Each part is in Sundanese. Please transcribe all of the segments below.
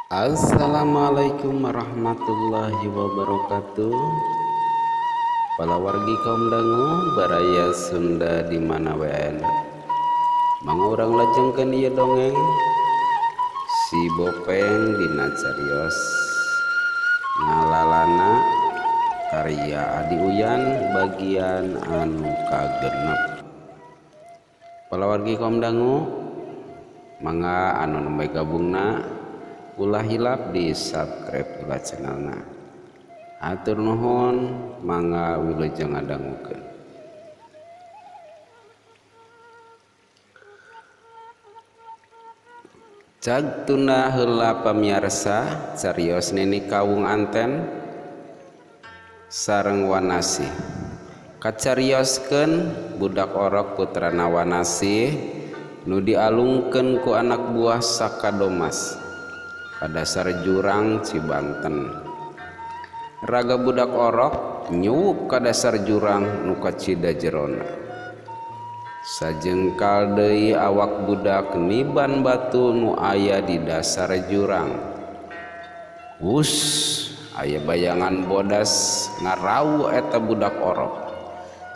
Assalamualaikum warahmatullahi wabarakatuh. Palawargi kaum dangu baraya Sunda di mana wae mangga urang lajengkeun ieu dongeng Si Bopeng dina carios ngalalana karya Adi Uyan bagian anu kagenep. Palawargi kaum dangu mangga anu nembe gabungna ulah hilap di subscribe ulah channelna. Atur nuhun mangga wilujeng ngadangukeun. Cag tunda heula pamiarsa carios Nini Kawung Anten sareng Wanasih. Kacarioskeun budak orok putrana Wanasih nu dialungkeun ku anak buah Sakadomas ka dasar jurang Cibanten. Raga budak orok nyuwup ka dasar jurang nu kacida jerona. Sajengkal deui awak budak niban batu nu aya di dasar jurang. Wus, aya bayangan bodas ngarau eta budak orok.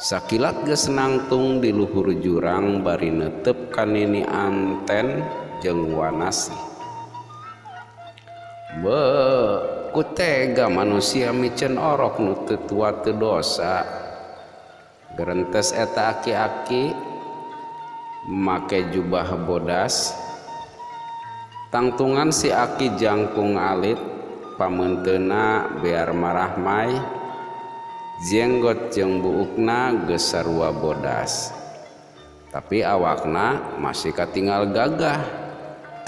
Sakilat geus nangtung di luhur jurang bari neuteup ka Nini Anten jeung Wanasih. Be, ku tega manusia miceun orok nu teu tua teu dosa. Gerentes eta aki-aki make jubah bodas. Tangtungan si aki jangkung alit, pameunteuna bear marahmai, jenggot jeung buukna geus sarua bodas. Tapi awakna masih katinggal gagah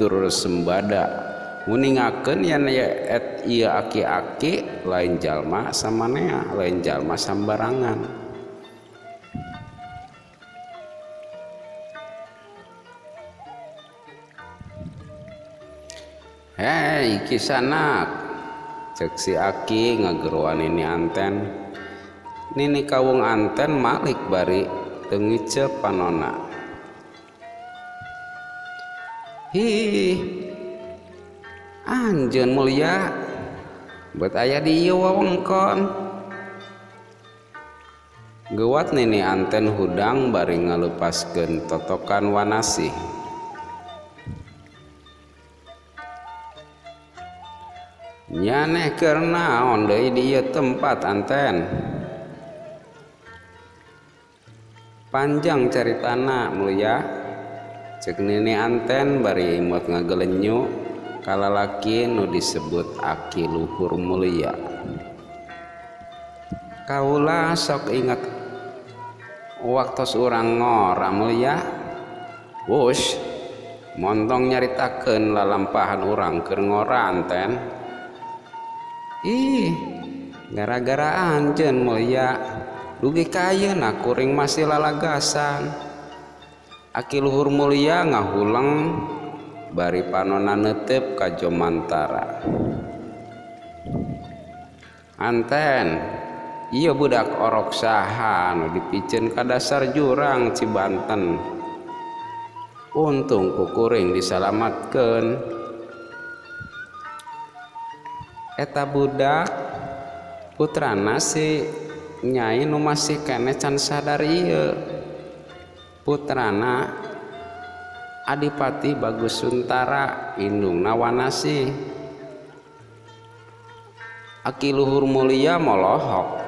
tur sembada. Nguningakeun yen et ieu aki-aki lain jalma samanea, lain jalma sambarangan. Hei kisanak, cek si aki ngageroan Nini Anten. Nini Kawung Anten malik bari teu ngiceup panona. Hi, anjeun mulia, bet aya di ieu wewengkon. Geuwat Nini Anten hudang bari ngalepaskeun totokan Wanasih. Nyaneh keur naon deui di ieu tempat Anten? Panjang caritana mulia, cek Nini Anten bari imut ngagelenyu kalalaki nu disebut Aki Luhur Mulia. Kaula sok inget waktos urang ngora mulia. Wush, montong nyaritakeun lalampahan urang keur ngora Anten. Ih, gara-gara anjeun mulia dugi ka ayeuna kuring masih lalagasan. Aki Luhur Mulia ngahuleng bari panona neuteup ka Jomantara. Anten, ieu budak orok saha nu dipiceun ka dasar jurang Cibanten. Untung ku kuring disalamatkeun. Eta budak putrana si Nyai nu masih keneh can sadar ieu. Putrana Adipati Bagus Suntara indungna Wanasih. Aki Luhur Mulia molohok.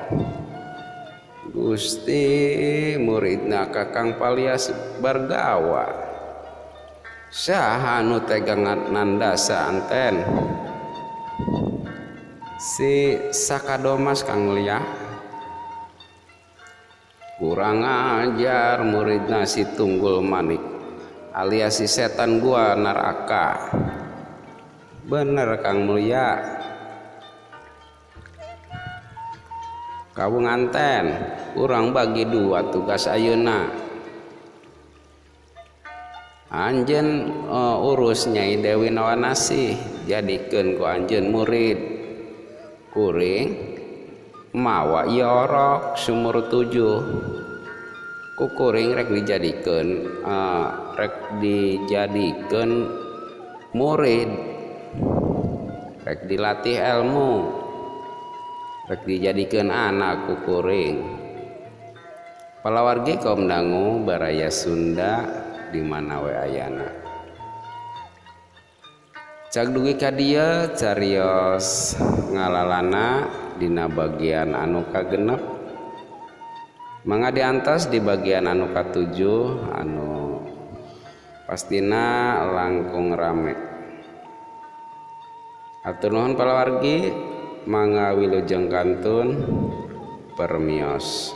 Gusti muridna Kakang Palias Bargawa. Saha nu tega nandasa Anten? Si Sakadomas Kang Mulia. Kurang ajar muridna si Tunggul Manik alias si setan gua neraka. Bener Kang Mulia. Kawung Anten, urang bagi dua tugas ayeuna. Anjeun urus Nyai Dewi Nawanasih, jadikeun ku anjeun murid. Kuring mawa ieu orok sumur 7. Ku kuring rek dijadikeun murid. Rek dilatih ilmu, rek dijadikeun anak ku kuring. Palawargi kaum dangu baraya Sunda di mana we ayana. Cag dugi ka dieu carios ngalalana dina bagian anu kagenep. Mangga diantos di bagian anu katujuh anu pastina langkung rame. Hatur nuhun palawargi, mangga wilujeng kantun permios.